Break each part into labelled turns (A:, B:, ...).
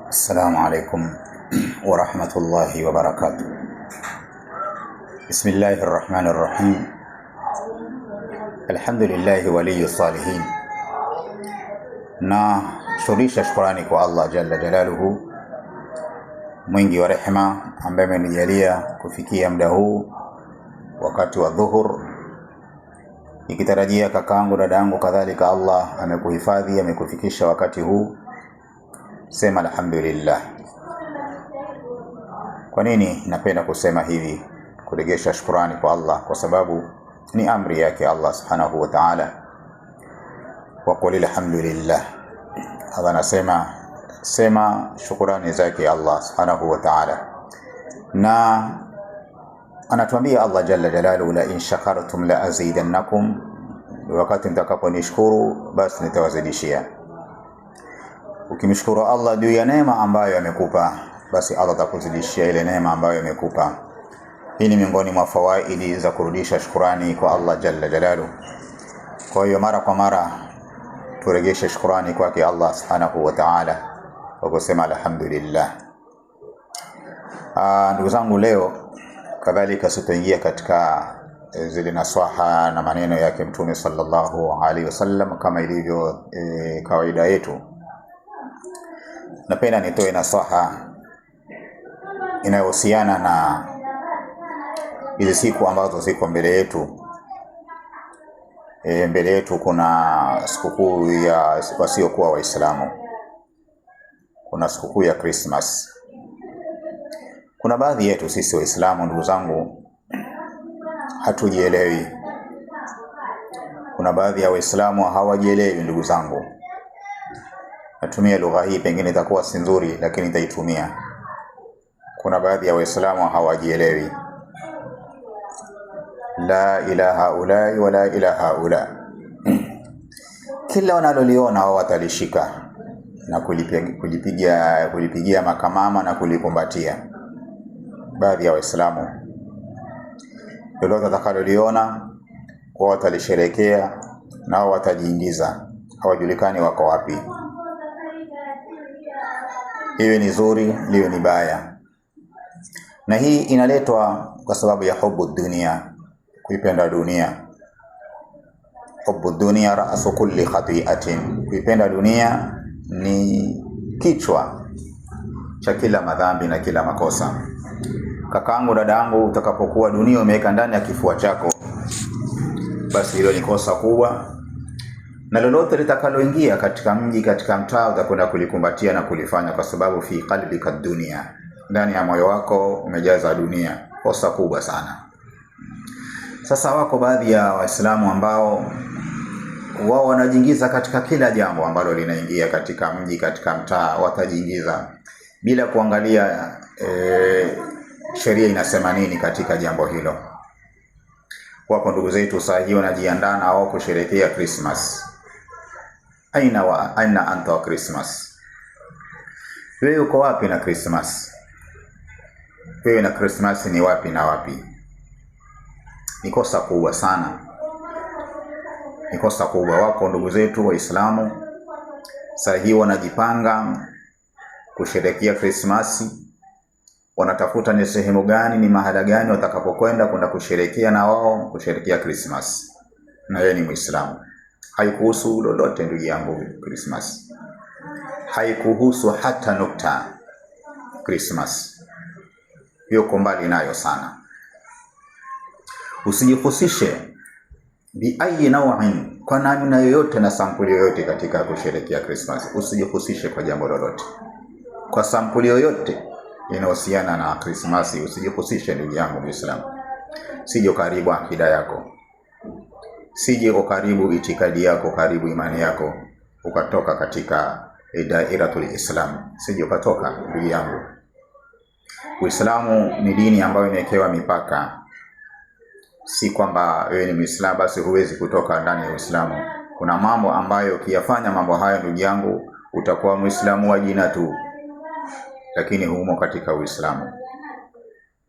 A: Assalamu alaikum warahmatullahi wabarakatuh. Bismillahi rahmani rahim. Alhamdulillahi waliyu salihin. Na shurudisha shukurani kwa Allah jalla jalaluhu, mwingi wa rehema, ambaye amenijalia kufikia muda huu wakati wa dhuhur, nikitarajia kakaangu, dadangu, kadhalika Allah amekuhifadhi, amekufikisha wakati huu. Sema alhamdulillah. Kwa nini napenda kusema hivi, kuregesha shukurani kwa Allah? Kwa sababu ni amri yake Allah subhanahu wa ta'ala, wa qul alhamdulillah. Allah anasema sema shukurani zake Allah subhanahu wa ta'ala, na anatuambia Allah jalla jalaluhu, la in shakartum la azidannakum, wakati mtakaponishukuru basi nitawazidishia. Ukimshukuru Allah juu ya neema ambayo amekupa, basi Allah atakuzidishia ile neema ambayo amekupa. Hii ni miongoni mwa fawaidi za kurudisha shukurani kwa Allah jalla jalaluhu. Kwa hiyo mara kwa mara turegeshe shukurani kwake Allah subhanahu wa ta'ala kwa kusema alhamdulillah. Ndugu zangu, leo kadhalika sitaingia katika zile naswaha na maneno yake Mtume sallallahu alaihi wasallam kama ilivyo kawaida yetu. Napenda nitoe nasaha inayohusiana na hizi siku ambazo ziko mbele yetu. Mbele yetu kuna sikukuu ya wasiokuwa Waislamu, kuna sikukuu ya Christmas. Kuna baadhi yetu sisi Waislamu, ndugu zangu, hatujielewi. Kuna baadhi ya Waislamu hawajielewi, ndugu zangu. Natumia lugha hii, pengine itakuwa si nzuri, lakini nitaitumia. Kuna baadhi ya Waislamu hawajielewi. La ilaha haulai wala ilaha haula, kila wanaloliona wao watalishika na kulipigia makamama na kulikumbatia. Baadhi ya Waislamu lolote watakaloliona wao watalisherekea na wao watajiingiza, hawajulikani wako wapi. Iwe ni zuri liwe ni baya, na hii inaletwa kwa sababu ya hubu dunia, kuipenda dunia. Hubu dunia rasu kulli khati'atin, kuipenda dunia ni kichwa cha kila madhambi na kila makosa. Kakangu, dadangu, utakapokuwa dunia umeweka ndani ya kifua chako, basi hilo ni kosa kubwa, na lolote litakaloingia katika mji, katika mtaa, utakwenda kulikumbatia na kulifanya, kwa sababu fi qalbika dunia, ndani ya moyo wako umejaza dunia. Kosa kubwa sana. Sasa wako baadhi ya Waislamu ambao wao wanajiingiza katika kila jambo ambalo linaingia katika mji, katika mtaa, watajiingiza bila kuangalia sheria inasema nini katika jambo hilo. Wako ndugu zetu saa hii wanajiandaa na wao kusherehekea Christmas. Aina anta wa Christmas? Wewe uko wapi na Christmas? Wewe na Christmas ni wapi na wapi? Ni kosa kubwa sana, ni kosa kubwa. Wako ndugu zetu Waislamu saa hii wanajipanga kusherehekea Krismasi, wanatafuta ni sehemu gani, ni mahala gani watakapokwenda kwenda kusherehekea na wao kusherehekea Krismasi, na yeye ni Muislamu. Haikuhusu lolote ndugu yangu, Krismasi haikuhusu hata nukta. Krismasi yuko mbali nayo sana. Usijihusishe bi ayi nawin, kwa namna yoyote na sampuli yoyote katika kusherehekea Krismasi. Usijihusishe kwa jambo lolote, kwa sampuli yoyote inayohusiana na Krismasi usijihusishe ndugu yangu Muislamu. Sije ukaribu akida yako, sije ukaribu itikadi yako, karibu imani yako, ukatoka katika dairatul Islam. Sije ukatoka ndugu yangu. Uislamu ni dini ambayo imewekewa mipaka. Si kwamba wewe ni Muislamu basi huwezi kutoka ndani ya Uislamu. Kuna mambo ambayo ukiyafanya mambo hayo, ndugu yangu, utakuwa Muislamu wa jina tu, lakini humo katika Uislamu.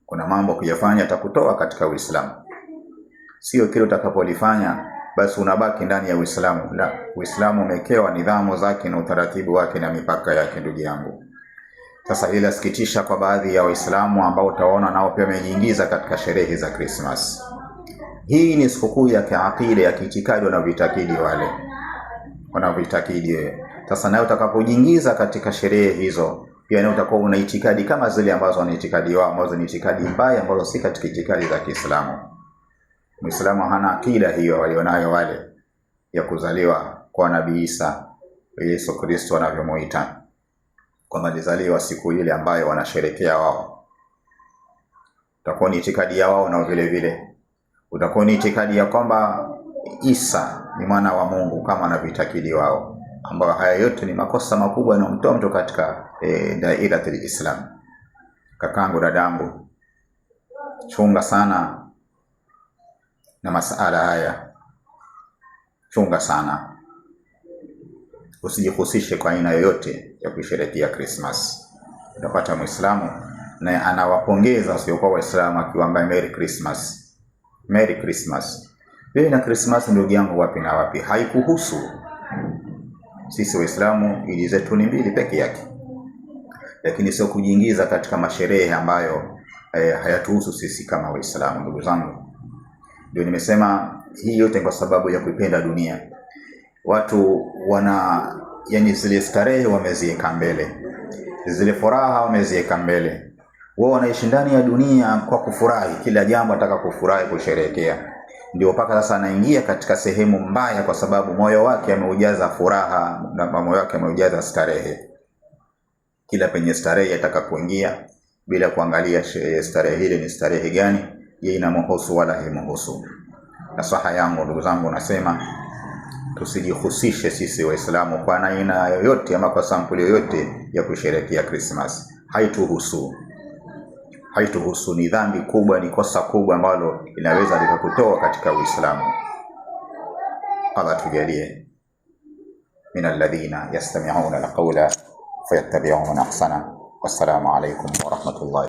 A: Kuna mambo ukiyafanya atakutoa katika Uislamu. Sio kile utakapolifanya basi unabaki ndani ya Uislamu. La, Uislamu umewekewa nidhamu zake na utaratibu wake na mipaka yake, ndugu yangu. Sasa hili lasikitisha kwa baadhi ya Waislamu ambao utaona nao pia wamejiingiza katika sherehe za Christmas. Hii ni sikukuu ya kiakida ya kiitikadi wanavyoitakidi wale wanavyoitakidi. Sasa nawe utakapojiingiza katika sherehe hizo, pia nawe utakuwa una itikadi kama zile ambazo wana itikadi wao, ambazo ni itikadi mbaya, ambazo si katika itikadi za Kiislamu. Muislamu hana akida hiyo walionayo wale ya kuzaliwa kwa Nabii Isa, Yesu Kristo wanavyomuita, kwamba alizaliwa siku ile ambayo wanasherekea wao. Utakuwa ni itikadi ya wao, na vile vile utakuwa ni itikadi ya kwamba Isa ni mwana wa Mungu kama wanavyoitakidi wao, ambayo haya yote ni makosa makubwa yanayomtoa mtu katika dairatul Islam. Kakangu, dadangu, chunga sana na masala haya, chunga sana, usijihusishe kwa aina yoyote ya kusherehekea Christmas. Utapata Muislamu naye anawapongeza wasiokuwa Waislamu akiwaambia Merry Christmas, Merry Christmas. Wewe na Christmas ndugu yangu, wapi na wapi? Haikuhusu. Sisi Waislamu idi zetu ni mbili peke yake, lakini sio kujiingiza katika masherehe ambayo hayatuhusu sisi kama Waislamu. Ndugu zangu, ndio nimesema hii yote kwa sababu ya kuipenda dunia. Watu wana yani, zile starehe wameziweka mbele, zile furaha wameziweka mbele. Wao wanaishi ndani ya dunia kwa kufurahi, kila jambo ataka kufurahi, kusherehekea. Ndio mpaka sasa anaingia katika sehemu mbaya, kwa sababu moyo wake ameujaza furaha na moyo wake ameujaza starehe. Kila penye starehe ataka kuingia bila kuangalia starehe ile ni starehe gani, ye inamhusu wala haimuhusu. Nasaha yangu ndugu zangu, nasema tusijihusishe sisi Waislamu kwa aina yoyote ama kwa sampuli yoyote ya kusherehekea Christmas. Haituhusu, haituhusu. Ni dhambi kubwa, ni kosa kubwa ambalo linaweza likakutoa katika Uislamu. Allah tujalie min alladhina yastami'una alqawla fayattabi'una ahsana. Wassalamu alaykum wa rahmatullahi.